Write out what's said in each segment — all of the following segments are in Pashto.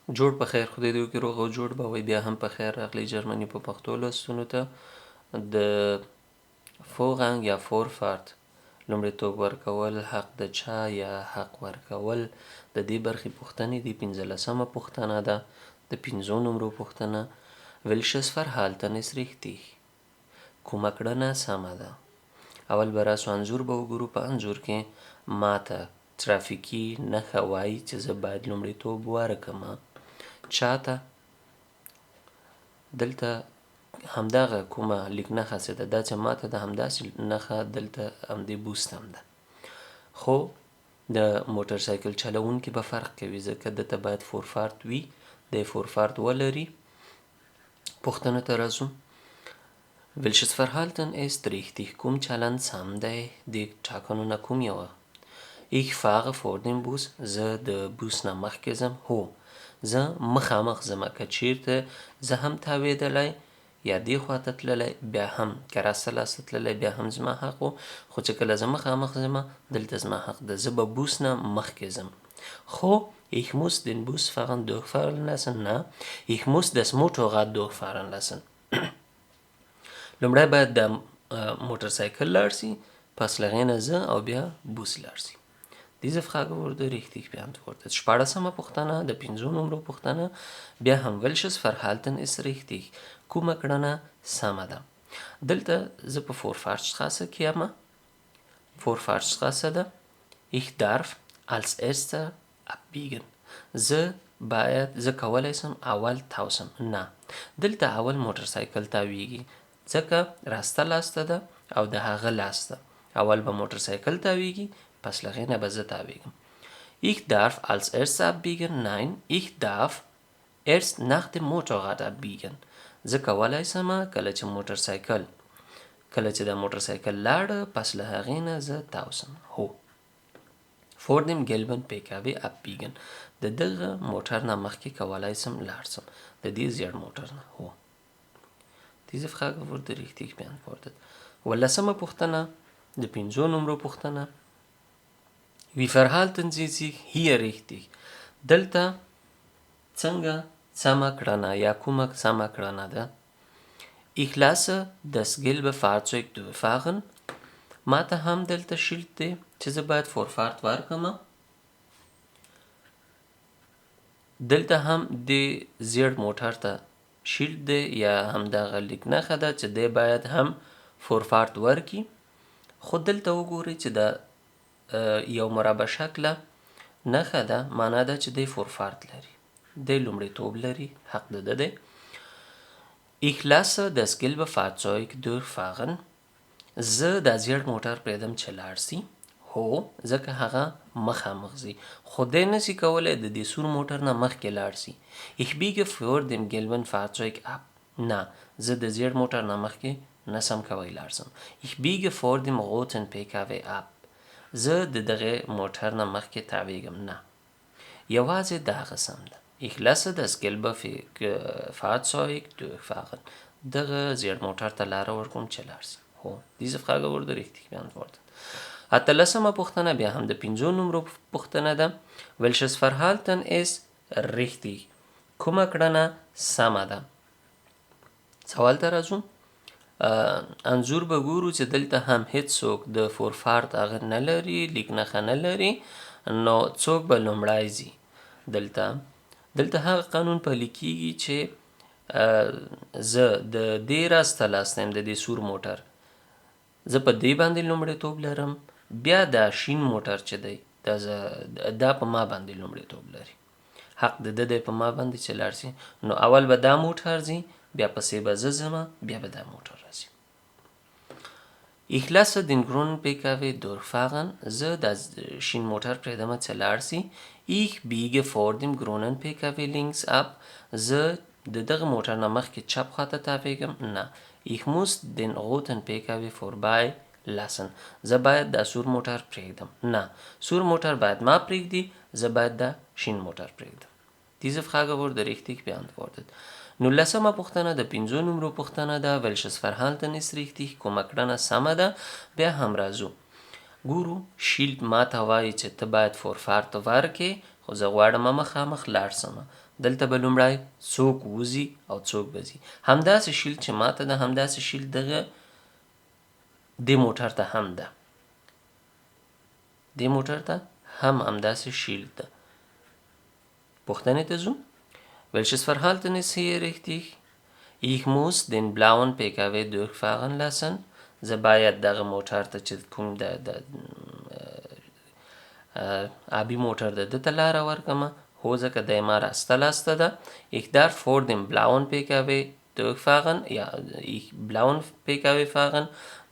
جوړ په خیر، خدای دې وکړي روغ او جوړ به وئ. بیا هم په خیر راغلئ جرمني په پښتو لوستونو ته. د Vorrang یا Vorfahrt، لومړیتوب ورکول، حق د چا یا حق ورکول، د دې برخې پوښتنې دي. 15مه پوښتنه ده، د پنځو نمرو پوښتنه. Welches Verhalten ist richtig؟ کومه کړنه سمه ده؟ اول به راسو انځور به وګورو. په انځور کې ماته ترافیکي نښه وایي چې زه باید لومړیتوب ورکړم چاته. دلته همدغه کومه لیک نښه چې ده، دا چې ماته ده همداسې نښه دلته همدې Bus ته هم ده، خو د موټر سایکل چلوونکي به فرق کوي، ځکه ده ته باید Vorfahrt وي، دی Vorfahrt ولري. پوښتنو ته راځو. Welches Verhalten ist richtig؟ کوم چلند سم دی؟ دې ټاکنو نه کوم یوه؟ Ich fahre vor dem Bus، زه د Bus نه مخکې ځم. هو، زه مخامخ ځم. که چیرته زه هم تاوېدلی یا دې خواته تللی، بیا هم که راسته لاسته تللی، بیا هم زما حق و، خو چې کله زه مخامخ ځم، دلته زما حق ده، زه به Bus نه مخکې ځم. خو ich muss den Busfahrer durchfahren lassen، نه، ich muss das Motorrad durchfahren lassen. لومړی باید د موټر سایکل لاړ سي، پس له هغې نه زه او بیا Bus لاړ سي. Diese Frage wurde richtig beantwortet. 16مه پوښتنه، د پنځو نمرو پوښتنه. بیا هم welches Verhalten ist richtig؟ کومه کړنه سمه ده؟ دلته زه په Vorfahrtsstraße کې یم، Vorfahrtsstraße ده. Ich darf als erster abbiegen، زه باید، زه کولی سم اول تاو سم. نه، دلته اول موټر سایکل تاویږي، ځکه راسته لاسته ده او د هغه لاسته اول به موټر سایکل تاویږي، پس له هغې نه به زه تاویږم. Ich darf als erster abbiegen، nein، ich darf erst nach dem Motorrad abbiegen. زه کولای سم کله چې موټر سایکل، کله چې د موټر سایکل لاړ، پس له هغې نه زه تاو سم. هو. Vor dem gelben PKW abbiegen، د دغه موټر نه مخکې کولای سم لاړ سم، د دې زیړ موټر نه. هو. Diese Frage wurde richtig beantwortet. 17مه پوښتنه، د پنځو نمرو پوښتنه. Wie verhalten Sie sich hier richtig؟ دلته څنګه سمه کړنه یا کومه سمه کړنه ده؟ Ich lasse das gelbe Fahrzeug durchfahren. ما ته هم دلته Schild دی چې زه باید Vorfahrt ورکړم. دلته هم د زیړ موټر ته Schild دی یا همدغه لیک نښه ده چې دی باید هم Vorfahrt ورکړي. خو دلته وګورئ چې دا یو مربع شکله نښه ده، معنا دا چې دی Vorfahrt لري، دی لومړیتوب لري، حق د ده دی. Ich lasse das gelbe Fahrzeug durchfahren. زه دا زیړ موټر پرېږدم چې لاړ سي. هو، ځکه هغه مخامخ ځي، خو دی نسي کولی د دې سور موټر نه مخکې لاړ سي. Ich biege vor dem gelben Fahrzeug ab. نه، زه د زیړ موټر نه مخکې نسم کوی لاړ سم. Ich biege vor dem roten PKW ab. زه د دغه موټر نه مخکې تاویږم. نه، یوازې دغه سم ده. Ich lasse das gelbe Fahrzeug durchfahren. دغه زیړ موټر ته لاره ورکوم چې لاړ سي. هو. Diese Frage wurde richtig beantwortet. 18مه پوښتنه، بیا هم د پنځو نمرو پوښتنه ده. Welches Verhalten ist richtig؟ کومه کړنه سمه ده؟ سوال ته راځو. انځور به ګورو چې دلته هم هیڅوک د Vorfahrt هغه نه لري، لیک نښه نه لري، نو څوک به لومړی ځي؟ دلته هغه قانون پلي کیږي چې زه د دې راسته لاسته یم، د دې سور موټر، زه په دې باندې لومړیتوب لرم، بیا دا شین موټر چې دی دا دا په ما باندې لومړیتوب لري، حق د ده دی په ما باندې چې لاړ سي. نو اول به دا موټر ځي، بیا پسې به زه ځم، بیا به دا موټر راځي. Ich lasse den grünen PKW durchfahren. زه دا شین موټر پرېږدم چې لاړ سي. Ich biege vor dem grünen PKW links ab. زه د دغه موټر نه مخکې چپ خواته تاویږم. نه، ich muss den roten PKW vorbei lassen. زه باید دا سور موټر پرېږدم. نه، سور موټر باید ما پرېږدي، زه باید دا شین موټر پرېږدم. Diese Frage wurde richtig beantwortet. 19مه پوښتنه، د پنځو نمرو پوښتنه ده. Welches Verhalten ist richtig؟ کومه کړنه سمه ده؟ بیا هم راځو ګورو Schild ماته وایي چې ته باید Vorfahrt ورکې. خو زه غواړم مخامخ لاړ سم. دلته به لومړی څوک وځي او څوک به ځي. همداسې Schild چې ماته ده، همداسې Schild دغه دې موټر ته هم ده، دې موټر ته هم همداسې Schild ده. پوښتنې ته ځو. Welches Verhalten ist hier richtig? Ich muss den blauen PKW durchfahren lassen. زه باید دغه موټر ته چې کوم د آبي موټر ده، ده ته لاره ورکړم. هو، ځکه دی ما راسته لاسته ده. Ich darf vor dem blauen PKW durchfahren، یا ich blauen PKW fahren.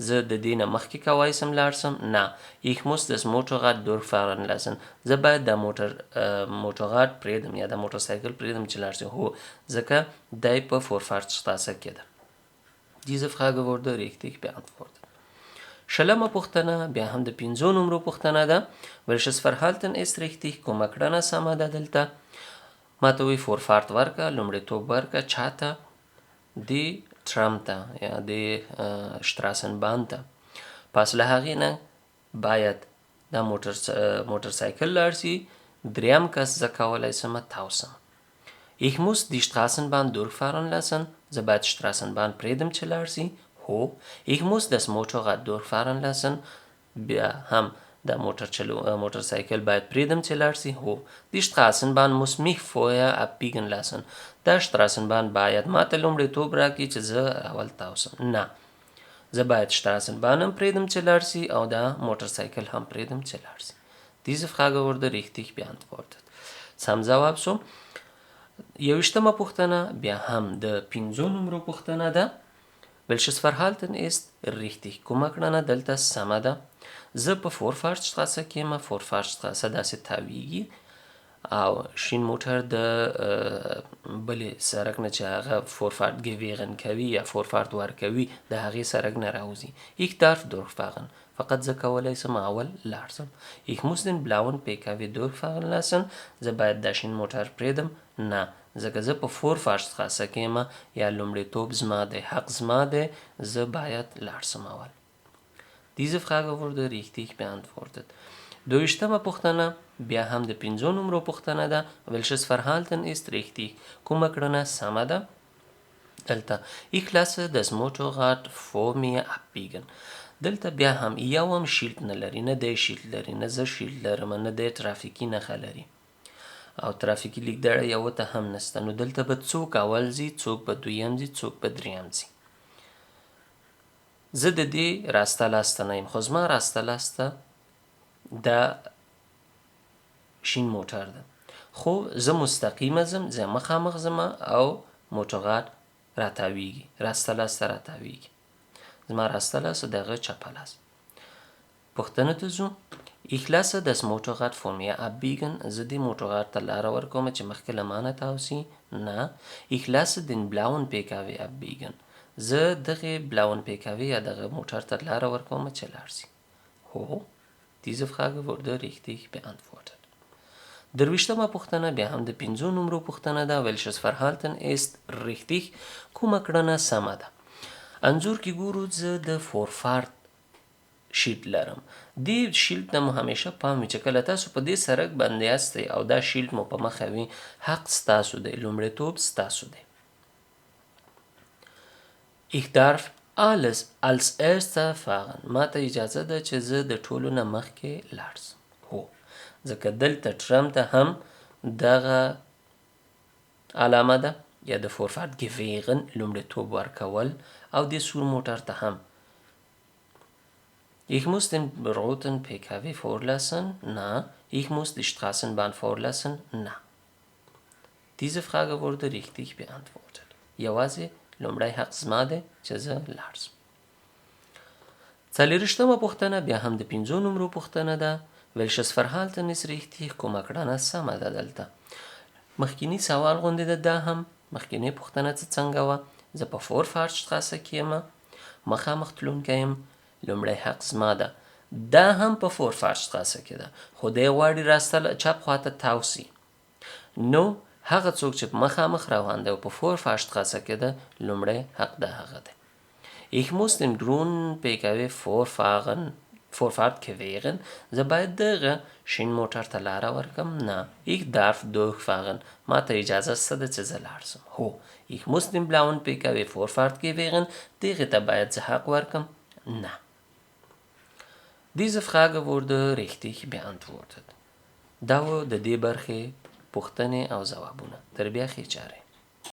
زه د دې نه مخکې کوای سم لاړ سم؟ نه. Ich muss das Motorrad durchfahren lassen. زه باید دا Motorrad پرېږدم یا دا موټرسایکل پرېږدم چې لاړ شي. هو، ځکه دی په Vorfahrtsstraße کې ده. Diese Frage wurde richtig beantwortet. شلمه پوښتنه بیا هم د 5 نمرو پوښتنه ده. Welches Verhalten ist richtig؟ کومه کړنه سمه ده؟ دلته ما ته وایي Vorfahrt ورکړه، لومړیتوب ورکړه. چا ته؟ دې ترام ته یا دې Straßenbahn ته. پس له هغې نه باید دا موټرسایکل لاړ سي. دریم کس زه کولی سم تاو سم. Ich muss die Straßenbahn durchfahren lassen. زه باید Straßenbahn پرېږدم چې لاړ سي. هو. Ich muss das Motorrad durchfahren lassen. بیا هم دا موټرسایکل باید پرېږدم چې لاړ سي. هو. Die Straßenbahn muss mich vorher abbiegen lassen. دا Straßenbahn باید ما ته لومړیتوب راکړي چې زه اول تاو سم. نه، زه باید Straßenbahn هم پرېږدم چې لاړ سي او دا موټرسایکل هم پرېږدم چې لاړ سي. Diese Frage wurde richtig beantwortet. سم ځواب سو. 21مه پوښتنه بیا هم د 5 نمرو پوښتنه ده. Welches Verhalten ist richtig؟ کومه کړنه دلته سمه ده؟ زه په Vorfahrtsstraße کې یم. Vorfahrtsstraße داسې تاویږي او شین موټر د بلې سرک نه چې هغه Vorfahrt gewähren کوي یا Vorfahrt ورکوي، د هغې سرک نه راوځي. Ich darf durchfahren. فقط زه کولی سم اول لاړ سم. Ich muss den blauen PKW durchfahren lassen. زه باید دا شین موټر پرېږدم؟ نه، ځکه زه په Vorfahrtsstraße کې یم، یا لومړیتوب زما دی، حق زما دی، زه باید لاړ سم اول. Diese Frage wurde richtig beantwortet. 22مه پوښتنه بیا هم د 5 نمرو پوښتنه ده. Welches Verhalten ist richtig؟ کومه کړنه سمه ده؟ دلته Ich lasse das Motorrad vor mir abbiegen. دلته بیا هم یو هم Schild نه لري، نه دی Schild لري، نه زه Schild لرم، نه دی ترافیکي نښه لري او ترافیکي لیکدړه یوه ته هم نسته. نو دلته به څوک اول ځي، څوک به دویم ځي، څوک به دریم ځي. زه د دې راسته لاسته نه یم، خو زما راسته لاسته دا شین موټر ده، خو زه مستقیمه ځم، زه مخامخ ځم او Motorrad راتاویږي، راسته لاسته راتاویږي. زما راسته لاس او د هغه چپه لاس. پوښتنه ته ځو. Ich lasse das Motorrad vor mir abbiegen. زه دې Motorrad ته لاره ورکوم چې مخکې له ما نه تاو سي. نه. Ich lasse den blauen PKW abbiegen. زه دغې blauen PKW یا دغه موټر ته لاره ورکوم چې لاړ سي. هو. Diese Frage wurde richtig beantwortet. 23مه پوښتنه بیا هم د 5 نمرو پوښتنه ده. Welches Verhalten ist richtig؟ کومه کړنه سمه ده؟ انځور کې ګورو زه د Vorfahrt Schild لرم. دې Schild ته مو همیشه پام وي چې کله تاسو په دې سرک باندې یاستئ او دا Schild مو په مخه وي، حق ستاسو دی، لومړیتوب ستاسو دی. Ich darf alles als erster fahren. ما ته اجازه ده چې زه د ټولو نه مخکې لاړ سم. هو، ځکه دلته ترام ته هم دغه علامه ده یا د Vorfahrt gewähren لومړیتوب ورکول، او دې سور موټر ته هم. Ich muss den roten PKW vorlassen? Na. Ich muss die Straßenbahn vorlassen? Na. Diese Frage wurde richtig beantwortet. یوازې لومړی حق زما دی چې زه لاړ سم. 24مه پوښتنه بیا هم د 5 نمرو پوښتنه ده. Welches Verhalten ist richtig؟ کومه کړنه سمه ده؟ دلته مخکینی سوال غوندې ده، دا هم مخکینی پوښتنه څه څنګه وه؟ زه په Vorfahrtsstraße کې یم، مخامخ تلونکی یم، لومړی حق زما ده. دا هم په Vorfahrtsstraße کې ده، خو دی غواړي راسته چپ خواته تاو سي. نو هغه څوک چې مخامخ روان دی او په Vorfahrtsstraße کې ده، لومړی حق د هغه دی. Ich muss den grünen PKW vorfahren Vorfahrt gewähren؟ زه باید دغه شین موټر ته لاره ورکم؟ نه. Ich darf durchfahren. ما ته اجازه شته ده چې زه لاړ شم. هو. Ich muss dem blauen PKW Vorfahrt gewähren. دغه ته باید زه حق ورکم؟ نه. Diese Frage wurde richtig beantwortet. دا و د دې برخې پوښتنې او ځوابونه. تر بیا ښې چارې.